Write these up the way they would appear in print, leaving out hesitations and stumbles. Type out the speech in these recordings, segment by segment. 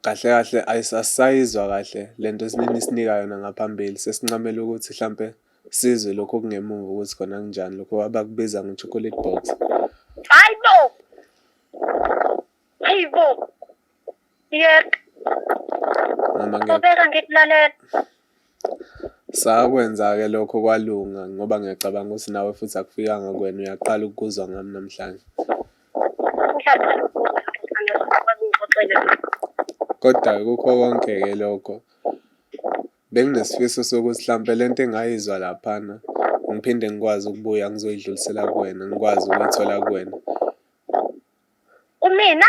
Kahle kahle asisayizwa kahle lento esinisinika yona ngaphambili, sesincamela ukuthi hlampe sizwe lokhu okungemuva ukuthi khona kunjani, lokhu abakubiza nge-chocolate box. Hayi bo! Hayi bo! Yeka. Mama ngiya Qhubeka ngikulalela. Sakwenza-ke lokho kwalunga ngoba ngiyacabanga ukuthi nawe futhi akufikanga kuwena uyaqala ukuzwa ngami namhlanje. Ngisaqala ukuzwa ngikwazi ngixoxele. Kodwa-ke kukho konke-ke lokho benginesifiso sokuthi hlampe lento engayizwa laphana ngiphinde ngikwazi ukubuya ngizoyidlulisela kuwena, ngikwazi ukuyithola kuwena. Kumina?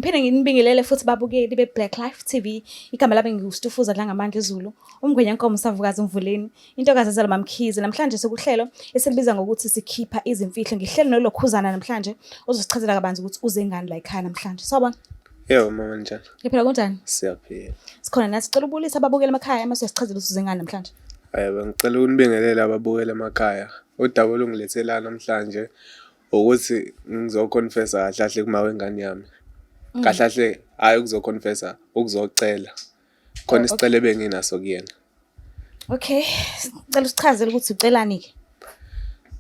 Ngiphinde nginibingelele futhi babukeli be-Black Life TV. Igama lami nginguStufuza Dlangamandla Zulu, umngwenya nkomo savukazi Mvuleni, intokazi ezalwa MaMkhize. Namhlanje sikuhlelo esilibiza ngokuthi sikhipha izimfihlo. Ngihleli nolokhuzana namhlanje ozosichazela kabanzi ukuthi uze ngani la ekhaya namhlanje. Sawubona. Yebo mama njani? Ngiphila kunjani? Siyaphila. Sikhona nathi sicela ubulise ababukeli emakhaya mase uyasichazela ukuthi uze ngani namhlanje. Yebo, ngicela ukunibingelela ababukeli emakhaya. Udaba olungilethe la namhlanje ukuthi ngizoconfessa kahle kahle kuma wengane yami. Kahle kahle hhayi ukuzoconfessa, ukuzocela. Khona Oh, isicelo ebenginaso kuyena. Okay, sicela usichazele ukuthi ucelani ke.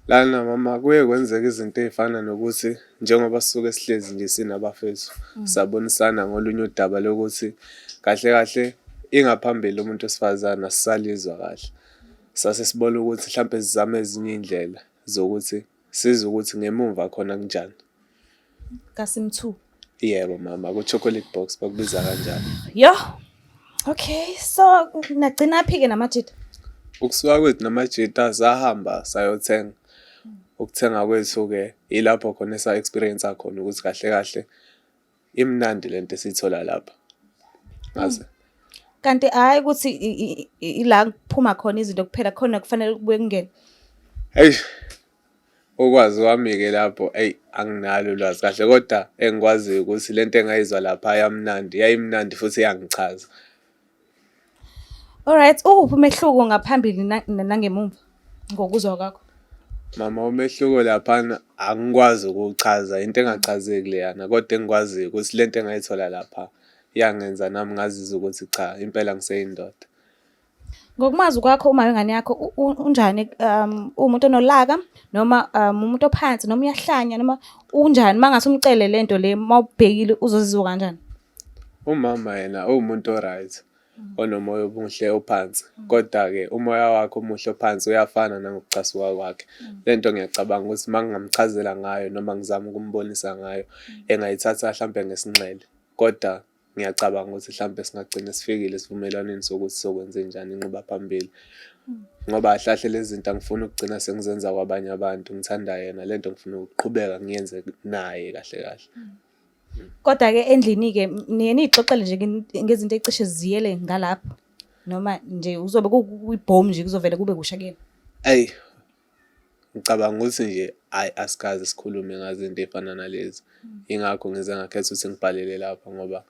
Lana mama kuye kwenzeka izinto ey'fana nokuthi njengoba sisuke sihlezi nje sinabafethu sabonisana ngolunye udaba lokuthi kahle kahle ingaphambili umuntu wesifazane asisalizwa kahle. Sase sibona ukuthi hlampe sizame ezinye iy'ndlela zokuthi sizwe ukuthi ngemumva khona kunjani. Kasim 2. Yebo mama, ku-chocolate box bakubiza kanjalo. Yo. Okay, so nagcina phi ke namajita? Ukusuka kwethu namajita sahamba sayothenga. Ukuthenga kwethu-ke ilapho khona esa-experience khona ukuthi kahle kahle imnandi lento esiyithola lapha. Ngaze. Kanti hayi ukuthi ila kuphuma khona izinto kuphela khona kufanele kubuye kungene. Eish. Ukwazi kwami-ke lapho eyi anginalo ulwazi kahle kodwa engikwaziyo ukuthi lento engayizwa lapha yamnandi, yayimnandi futhi yangichaza. Alright, ukuphi umehluko ngaphambili nangemumva ngokuzwa kwakho? Mama, umehluko laphana angikwazi ukuwuchaza, into engachazeki leyana kodwa engikwaziyo ukuthi lento engayithola lapha yangenza nami ngazizwa ukuthi cha impela ngiseyindoda. Ngokumazi kwakho uma wengane yakho unjani uwumuntu onolaka noma umuntu ophansi noma uyahlanya noma unjani uma ngase umcele le nto le uma ubhekile uzozizwa kanjani? Umama yena uwumuntu o-right, onomoya omuhle ophansi, kodwa-ke umoya wakhe omuhle ophansi uyafana nangokucasuka kwakhe. Le nto ngiyacabanga ukuthi uma ngingamchazela ngayo noma ngizame ukumbonisa ngayo, engayithatha hlampe ngesinxele, kodwa ngiyacabanga ukuthi hlampe singagcina sifikile esivumelwaneni sokuthi sokwenzenjani inquba phambili. Ngoba kahle kahle lezi zinto angifuni ukugcina sengizenza kwabanye abantu, ngithanda yena le nto ngifuna ukuqhubeka ngiyenze naye kahle kahle. Kodwa-ke endlini-ke niye niy'xoxele nje ngezinto ey'cishe ziyele ngalapho noma nje uzobe kuyibhomu nje kuzovele kube kusha kuyena? Eyi, ngicabanga ukuthi nje hhayi asikaze sikhulume ngazo izinto ey'fana nalezi. Yingakho ngize ngakhetha ukuthi ngibhalele lapha ngoba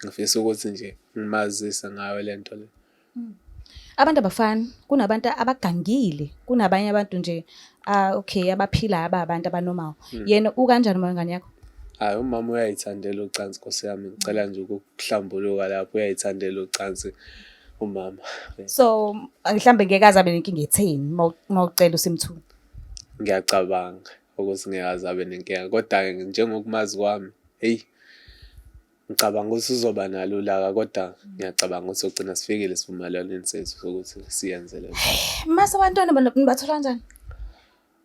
ngifisa ukuthi nje ngimazise ngayo le nto le. Abantu abafani, kunabantu abagangile, kunabanye abantu nje ah okay abaphilayo ababantu abanormal. Yena ukanjani uma wengane yakho? Hhayi umama uyayithandela ucansi Nkosi yami, ngicela nje ukuhlambuluka lapho, uyayithandela ucansi umama. So mhlambe ngeke aze abe nenkinga etheni uma ucela uSimthuli. Ngiyacabanga ukuthi ngeke aze abe nenkinga, kodwa-ke njengokumazi kwami, eyi ngicabanga ukuthi uzoba nalo ulaka kodwa ngiyacabanga ukuthi sogcina sifikile esivumelwaneni sethu sokuthi siyenze le nto. Mase abantwana nibathola kanjani?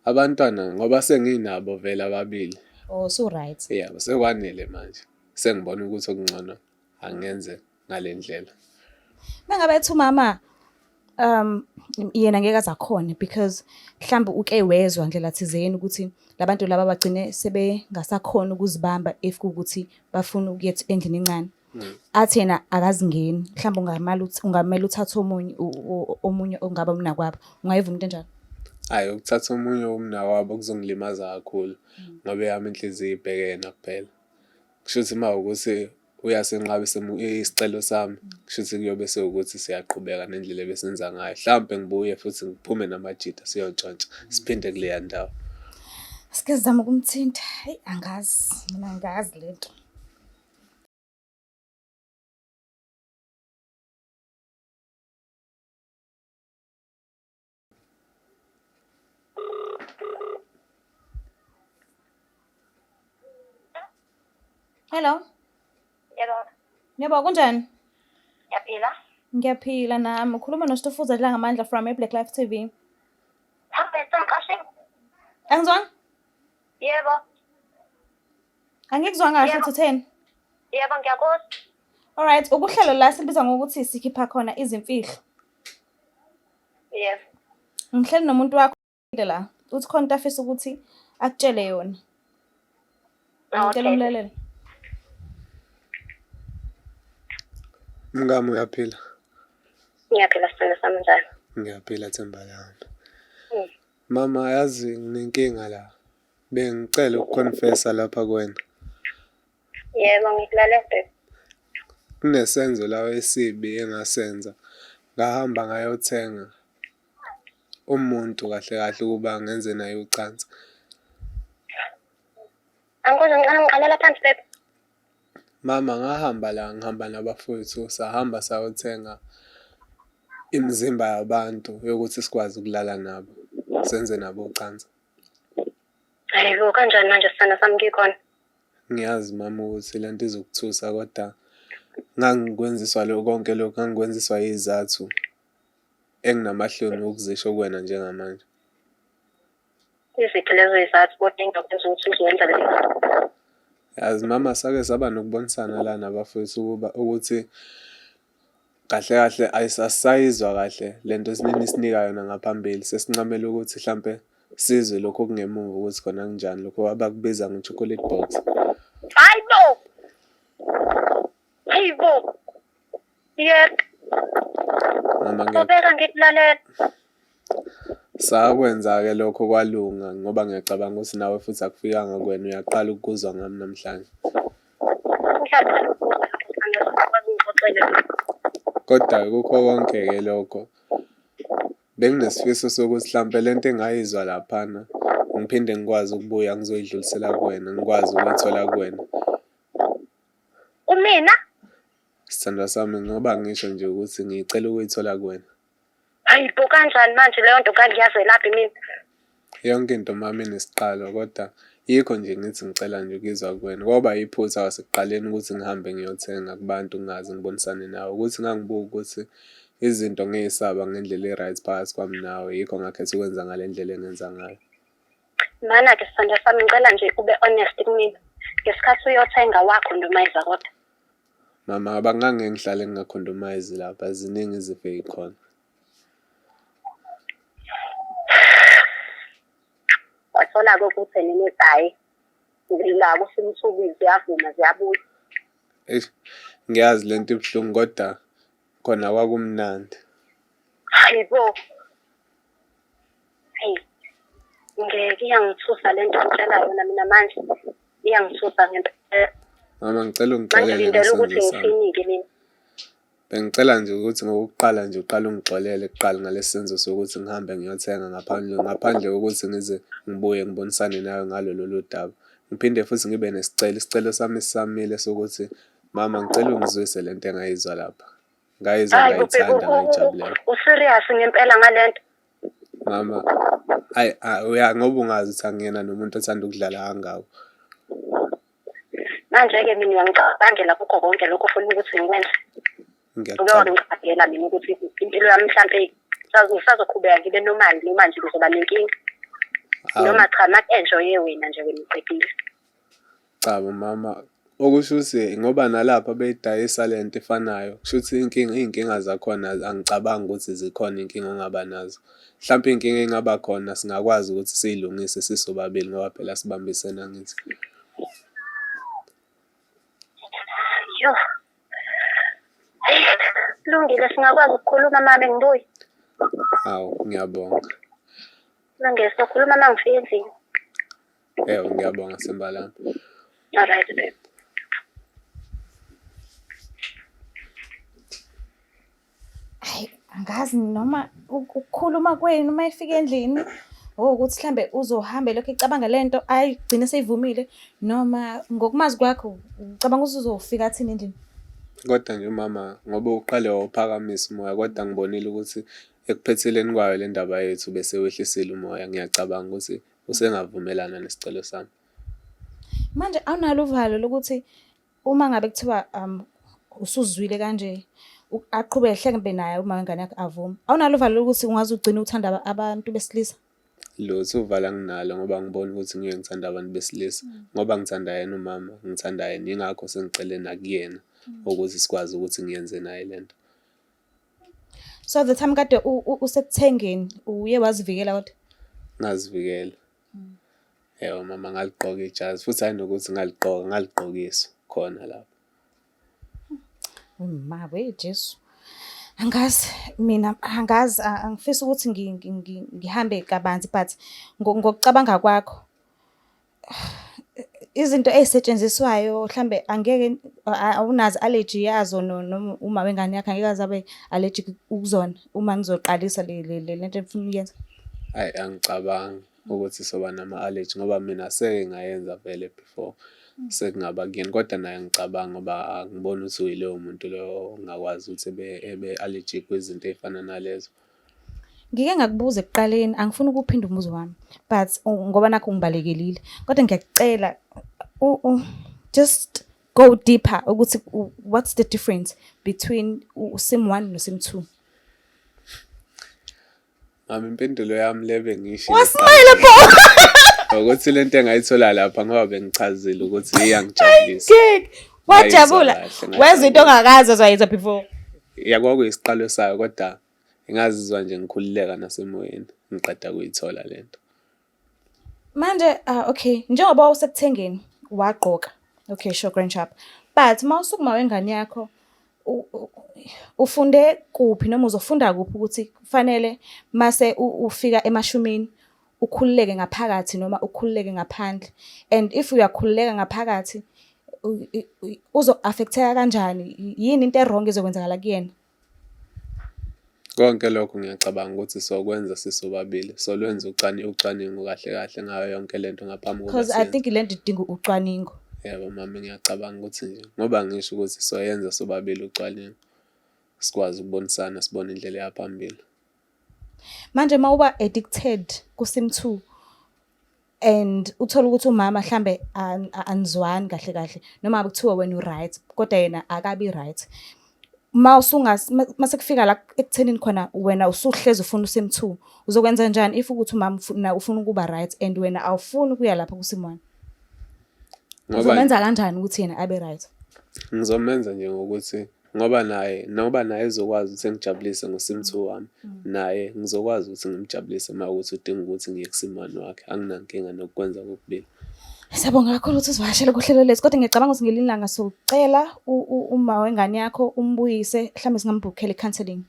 Abantwana ngoba senginabo vele ababili. Oh so right. Yebo, sekwanele manje. Sengibona ukuthi okungcono angenze ngale ndlela. Mengabe ethi umama yena ngeke aze akhone because mhlawumbe uke wezwa ndlela thizeni ukuthi labantu laba bagcine sebengasakhona ukuzibamba if kuwukuthi bafuna ukuya endlini encane. Athi yena akazingeni mhlawumbe ungamala ungamele uthathe omunye omunye ongaba umnakwabo. Ungayivuma into enjalo? Hhayi ukuthatha omunye womnakwabo kuzongilimaza kakhulu ngoba eyami inhliziyo ibheke yena kuphela. Kusho ukuthi uma kuwukuthi uyasinqaba isicelo sami, kusho ukuthi kuyobe sekuwukuthi siyaqhubeka nendlela ebesenza ngayo. Hlampe ngibuye futhi ngiphume namajita siyontshontsha, siphinde kuleya ndawo. Asike sizame ukumthinta. Hayi angazi, mina angazi lento. Hello. Yebo, Yebo, kunjani? ngiyaphila. Ngiyaphila nami. Ukhuluma noStufuza Dlangamandla from eBlack Life TV. Hambe semqashini. Angizwanga? Yebo, Angikuzwanga kahle Yebo. uthi utheni? yebo ngiyakuzwa. Alright, ukuhlelo la silibiza ngokuthi sikhipha khona izimfihlo. Yebo. Ngihleli nomuntu wakho la. Uthi khona into afisa ukuthi akutshele yona. Ngicela Okay. umlalele. Mngami uyaphila? Ngiyaphila sithando sami njani? Ngiyaphila themba lami. Mm. Mama yazi nginenkinga la. Bengicela ukuconfessa lapha kuwena. Yebo, ngikulalela babe. Kunesenzo la esibi engasenza. Ngahamba ngayothenga umuntu kahle kahle ukuba ngenze naye ucansi. Angikuzwa ngicela ngiqalela phansi babe. Mama ngahamba la ngihamba nabafowethu sahamba sayothenga imizimba yabantu yokuthi sikwazi ukulala nabo, senze nabo ucansi. Hayibo kanjani manje sithando sami ngikhona? Ngiyazi mama ukuthi lento izokuthusa kodwa ngangikwenziswa lokho konke lokhu ngangikwenziswa yizathu enginamahloni okuzisho kuwena njengamanje. Iziphi lezo zizathu kodwa engakwenza ukuthi uzoyenza le nto? Yazi mama sake saba nokubonisana la nabafowethu ukuba ukuthi kahle kahle asisayizwa kahle lento esinisinika yona ngaphambili sesincamela ukuthi hlampe sizwe lokho okungemuva ukuthi khona kunjani lokho abakubiza nge-chocolate box. Hayibo! Hayibo! Yebo, Mama qhubeka ngikulalela. Sakwenza-ke lokho kwalunga ngoba ngiyacabanga ukuthi nawe futhi akufikanga kuwena uyaqala ukuzwa ngami namhlanje. Ngiyaqala ukuzwa lokho sithando sami ukwazi ungixoxele. Kodwa kukho konke-ke lokho benginesifiso sokuthi hlampe lento engayizwa laphana ngiphinde ngikwazi ukubuya ngizoyidlulisela kuwena, ngikwazi ukuyithola kuwena. Kumina? Sithandwa sami ngoba ngisho nje ukuthi ngicela ukuyithola kuwena. Hayibo kanjani manje leyo nto ngangiyazelaphi mina? Yonke into mama inesiqalo kodwa yikho nje ngithi ngicela nje ukuyizwa kuwena. Kwaba yiphutha kwasekuqaleni ukuthi ngihambe ngiyothenga kubantu ngingaze ngibonisane nawe. Ukuthi ngangibuka ukuthi izinto ngiyisaba ngendlela e-right phakathi kwami nawe yikho ngakhetha ukwenza ngale ndlela engenza ngayo. Mana-ke sithandwa sami ngicela nje ube honest kumina. Ngesikhathi uyothenga wakhondomayiza kodwa. Mama abangangeke ngihlale ngingakhondomayizi lapha ziningi izifo ey'khona. Wathola-ke ukuthi nini hhayi la kusimthubi ziyavuma ziyabuya. Eish ngiyazi lento ibuhlungu kodwa khona kwakumnandi. Hayibo. Hayi. Ngeke iyangithusa lento ngitshela yona mina manje. Iyangithusa ngempela. Mama ngicela Manje ungixolele ngilindele ngesenzo ukuthi sami. ngithini-ke mina. Bengicela nje ukuthi ngokuqala nje uqale ungixolele kuqala ngalesi senzo sokuthi ngihambe ngiyothenga ngaphandle kokuthi ngize ngibuye ngibonisane nawe ngalo lolu daba. Ngiphinde futhi ngibe nesicelo, isicelo sami sisamile sokuthi mama ngicela ungizwise lento engayizwa lapha. Ngayizwa Hayi bo babe ngayithanda ngayijabulela. u-serious ngempela ngalento. Mama, ayi uya ngoba ungazi ukuthi angiyena nomuntu othanda ukudlala kangako. Manje-ke mina uyangicabangela kukho konke lokho ofuna ukuthi ngikwenze. Uke Ngiyacabanga. wangicabangela mina ukuthi impilo yami mhlampe ngisazoqhubeka ngibe normal noma nje ngizoba nenkinga. Hawu, Noma cha maku-enjoye wena nje wena uqedile. cha bo mama, okusho ukuthi ngoba nalapha beyidayisa lento efanayo, kusho ukuthi inkinga iy'nkinga zakhona angicabangi ukuthi zikhona iy'nkinga ongaba nazo. Mhlampe iy'nkinga ey'ngaba khona singakwazi ukuthi siy'lungise sisobabili ngoba phela sibambisene angithi. Yo. Hayi, kulungile singakwazi ukukhuluma mame ngibuye. Hawu, ngiyabonga. Kulungile sokhuluma uma ngifika endlini. Ewu, ngiyabonga Simba lami. Alright babe. Hayi, angazi noma ukukhuluma kwenu uma efika endlini Ukuthi mhlambe uzohamba elokhu ecabanga le nto ayigcine seyivumile noma ngokumazi kwakho ucabanga ukuthi uzofika athini endlini? Kodwa nje umama ngoba uqale wawuphakamisa umoya kodwa ngibonile ukuthi ekuphetheleni kwayo le ndaba yethu bese wehlisile umoya. Ngiyacabanga ukuthi usengavumelana nesicelo sami. Manje awunalo uvalo lokuthi uma ngabe kuthiwa usuzwile kanje aqhubeke hlengibe naye uma wengane yakho avume. Awunalo uvalo lokuthi ungaze ugcine uthanda abantu besilisa? Lutho uvalo anginalo ngoba ngibona ukuthi ngeke ngithanda abantu besilisa. Ngoba ngithanda yena umama, ngithanda yena yingakho sengicele nakuyena ukuthi sikwazi ukuthi ngiyenze naye le nto. So the time kade usekuthengeni uye wazivikela kodwa? Ngazivikela. Yebo mama ngaligqoka ijazi futhi hhayi nokuthi ngaligqoka ngaligqokiswa khona lapho. Ma we Jesu. Angazi mina angazi angifisi ukuthi ngihambe kabanzi but ngokucabanga kwakho izinto ey'setshenziswayo mhlambe angeke awunazo allergy yazo noma uma wengane yakho angeke aze abe allergic kuzona uma nizoqalisa le nto enifuna ukuyenza? Hhayi angicabangi ukuthi soba nama-allergy ngoba mina seke ngayenza vele before sekungaba kuyena, kodwa naye angicabangi ngoba angiboni ukuthi uyiloyo muntu loyo ongakwazi ukuthi ebe allergic kwizinto ey'fana nalezo. Ngike ngakubuza ekuqaleni, angifuni ukuphinda umbuzo wami but ngoba nakhu ngibalekelile, kodwa ngiyakucela just go deeper ukuthi what's the difference between u-sim 1 no-sim 2? Mama impendulo yami le bengiyishilo Wasmayela pho. ukuthi lento engayithola lapha ngoba bengichazile ukuthi iyangijabulisa. Ngeke. Wajabula. Ngayizwa kahle, Wenza into ongakaze wayenza before. Ya kwakuyisiqalo sayo kodwa ngazizwa nje ngikhululeka nasemoyeni ngiqeda kuyithola lento. Manje okay, njengoba usekuthengeni wagqoka. Okay, sure grand sharp. But mawusukuma wengane yakho ufunde kuphi noma uzofunda kuphi ukuthi kufanele mase ufika emashumini ukhululeke ngaphakathi noma ukhululeke ngaphandle, and if uyakhululeka ngaphakathi uzo-affect-eka kanjani, yini into e-wrong ezokwenzakala kuyena? Konke lokho ngiyacabanga ukuthi sokwenza sisobabili, solwenza ucwaningo kahle kahle ngayo yonke lento ngaphambi kokuba Because I siyenze. think lento idinga ucwaningo. Yebo mama ngiyacabanga ukuthi nje ngoba ngisho ukuthi soyenza sobabili ucwaningo, sikwazi ukubonisana sibone indlela eya phambili. Manje mawuba addicted ku-sim 2 and uthole ukuthi umama mhlambe anizwani kahle kahle noma ngabe kuthiwa wena u-right kodwa yena akabi right. Mase kufika la ekuthenini khona wena usuhlezi ufuna u-sim 2, uzokwenza njani if ukuthi umama ufuna ukuba right and wena awufuni ukuya lapha ku-sim 1? Ngoba Uzomenza kanjani ukuthi yena abe right? Ngizomenza nje ngokuthi ngoba naye noba naye ezokwazi ukuthi engijabulise ngo-sim 2 wami, naye ngizokwazi ukuthi ngimjabulise uma kuwukuthi udinga ukuthi ngiye ku-sim 1 wakhe. Anginankinga nokukwenza kokubili. Siyabonga kakhulu ukuthi usivakashele kuhlelo lethu, kodwa ngiyacabanga ukuthi ngelinye ilanga socela uma wengane yakho umbuyise, mhlawumbe singambhukhela i-counselling.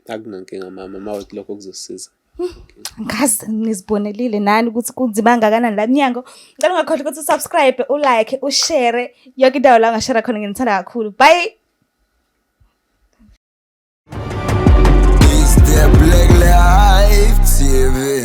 Akunankinga mama, uma kuwukuthi lokho kuzosiza. Angazi nizibonelile nani ukuthi kunzima kangakanani la mnyango. Ngicela ungakhohlwa ukuthi usubscribe, ulike, ushare yonke indawo la ungashare khona, nginithanda kakhulu. Bye. It's the Black Life TV.